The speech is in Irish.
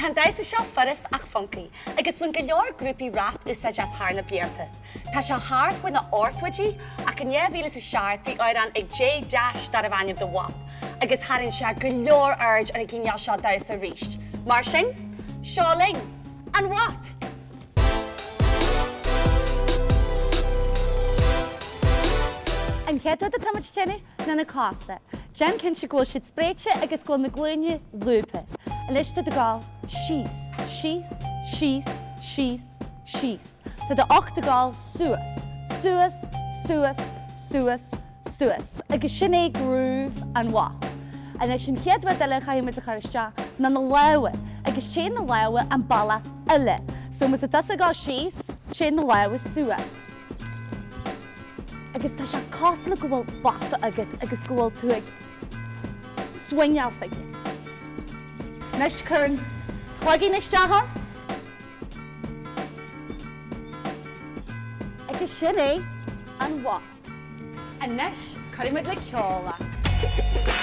Tá an damhsa seo furast ach funcaí, agus bhain go leor grúpaí rap úsáid as thar na blianta. Tá sé thart faoi na hochtóidí, ach in 2007 bhí amhrán ag Jay Dash darbh ainm The Wop, agus tharraing sé go leor aird ar an gcineál seo damhsa arís. Mar sin, seo linn, an Wop! An chéad rud atá muid ag déanamh ná na cosa. Déan cinnte go bhfuil siad spréite agus go bhfuil na glúine lúbtha. Anois tá tú ag gabháil síos, síos, síos, síos, síos. Tá do ucht ag gabháil suas, suas, suas, suas, suas. Agus sin é groove an Wop. Anois an chéad rud eile a chaithfidh muid a chur isteach ná na lámha agus téann na lámha an bealach eile. So má tá tusa ag dul síos, téann na lámha suas. Agus tá sé cosúil le go bhfuil bata agat agus go bhfuil tú ag swingeáil s'aige. Anois cuir an cloigeann isteach ann. Agus sin é an Wop. Anois, cuirfidh muid le ceol é.